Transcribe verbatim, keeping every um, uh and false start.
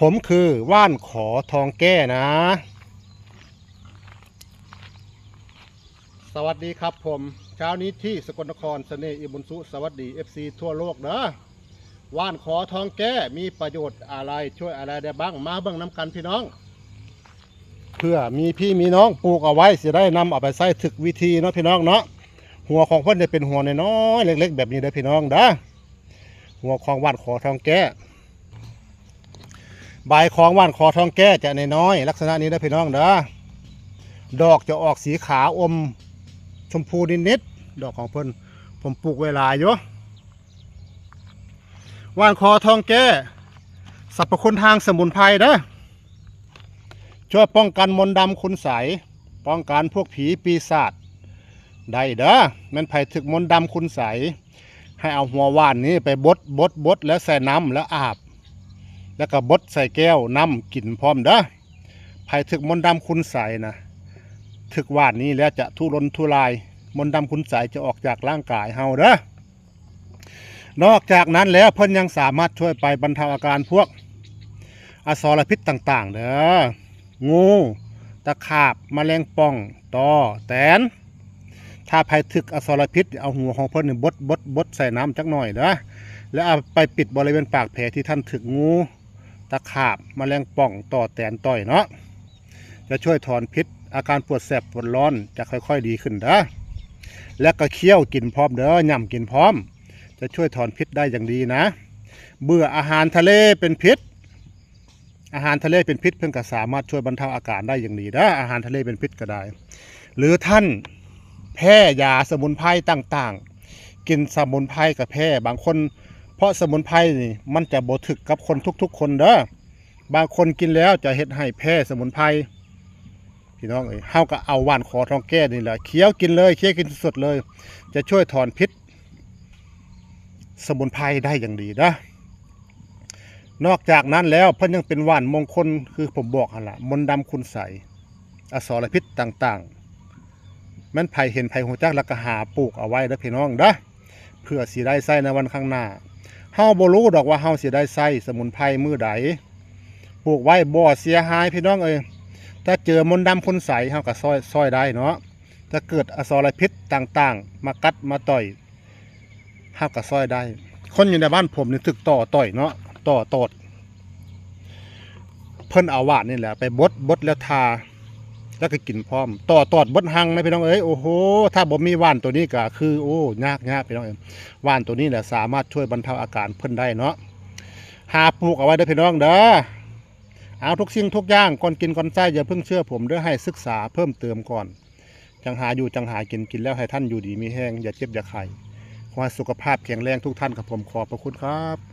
ผมคือว่านขอทองแก้นะ สวัสดีครับผม เช้านี้ที่สกลนคร เสน่ห์อิมบุญสุ สวัสดี เอฟซี ทั่วโลกเด้อ ว่านขอทองแก้มีประโยชน์อะไร ช่วยอะไรได้บ้าง มาเบิ่งนำกันพี่น้อง เพื่อมีพี่มีน้องปลูกเอาไว้ สิได้นำเอาไปใช้ถูกวิธีเนาะพี่น้องเนาะ หัวของเพิ่นจะเป็นหัวน้อยๆ เล็กๆ แบบนี้เด้อพี่น้องเด้อ หัวของว่านขอทองแก้ ใบของว่านขอทองแก้จะน้อยๆ ลักษณะนี้เด้อพี่น้องเด้อ ดอกจะออกสีขาวอมชมพูนิดๆ ดอกของเพิ่น ผมปลูกไว้หลายอยู่ ว่านขอทองแก้ สรรพคุณทางสมุนไพรเด้อ ช่วยป้องกันมนต์ดำคุณไสย ป้องกันพวกผีปีศาจได้เด้อ แม่นไผถูกมนต์ดำคุณไสย ให้เอาหัวว่านนี้ไปบด บด บด แล้วใส่น้ำแล้วอาบ แล้วก็บดใส่แก้วน้ำกินพร้อมเด้อ ไผถูกมนต์ดำคุณไสยนะ ถูกว่านนี้แล้วจะทุรนทุราย มนต์ดำคุณไสยจะออกจากร่างกายเฮาเด้อ นอกจากนั้นแล้วเพิ่นยังสามารถช่วยไปบรรเทาอาการพวกอสรพิษต่างๆ เด้อ งู ตะขาบ แมลงป่อง ต่อ แตน ถ้าไผถูกอสรพิษ เอาหัวของเพิ่นนี่บด บด บดใส่น้ำจักหน่อยเด้อ แล้วเอาไปปิดบริเวณปากแผลที่ท่านถูกงู ตะขาบ แมลงป่อง ต่อ แตน ต่อยเนาะ จะช่วยถอนพิษ อาการปวดแสบปวดร้อนจะค่อยๆดีขึ้นเด้อ และก็เคี้ยวกินพร้อมเด้อ ย่ำกินพร้อม จะช่วยถอนพิษได้อย่างดีนะ เบื่ออาหารทะเลเป็นพิษ อาหารทะเลเป็นพิษเพิ่นก็สามารถช่วยบรรเทาอาการได้อย่างดีเด้อ อาหารทะเลเป็นพิษก็ได้ หรือท่านแพ้ยาสมุนไพรต่างๆ กินสมุนไพรก็แพ้ บางคน เพราะสมุนไพรนี่มันจะบ่ถูกกับคนทุกๆ คนเด้อ บางคนกินแล้วจะเฮ็ดให้แพ้สมุนไพร พี่น้องเอ้ย เฮาก็เอาว่านขอทองแก้นี่แหละ เคี้ยวกินเลย เคี้ยวกินสดๆเลย จะช่วยถอนพิษสมุนไพรได้อย่างดีนะ นอกจากนั้นแล้วเพิ่นยังเป็นว่านมงคล คือผมบอกหั่นล่ะ มนต์ดำคุณไสย อสรพิษต่างๆ แม่นไผเห็นไผฮู้จักแล้วก็หาปลูกเอาไว้เด้อพี่น้องเด้อ เพื่อสิได้ใช้ในวันข้างหน้า เฮาบ่รู้ดอกว่าเฮาสิได้ใช้สมุนไพรมื้อใด ปลูกไว้บ่เสียหายพี่น้องเอ้ย ถ้าเจอมนต์ดำคุณไสย เฮาก็ซ่อย ซ่อยได้เนาะ ถ้าเกิดอสรพิษต่างๆ มากัดมาต่อย เฮาก็ซ่อยได้ คนอยู่ในบ้านผมนี่ถูกต่อต่อยเนาะ ต่อตอด เพิ่นเอาว่านนี่แหละไปบด บดแล้วทา แล้วก็กินพร้อม ต่อตอดเบิดหังนะพี่น้องเอ้ย โอ้โห ถ้าบ่มีว่านตัวนี้ก็คือ โอ้ ยาก ยากพี่น้องเอ้ย ว่านตัวนี้แหละสามารถช่วยบรรเทาอาการเพิ่นได้เนาะ หาปลูกเอาไว้เด้อพี่น้องเด้อ เอาทุกสิ่งทุกอย่างก่อนกินก่อนใช้ อย่าเพิ่งเชื่อผมเด้อ ให้ศึกษาเพิ่มเติมก่อน จั่งหาอยู่จั่งหากิน กินแล้วให้ท่านอยู่ดีมีแฮง อย่าเจ็บอย่าไข้ ขอให้สุขภาพแข็งแรงทุกท่านครับผม ขอบพระคุณครับ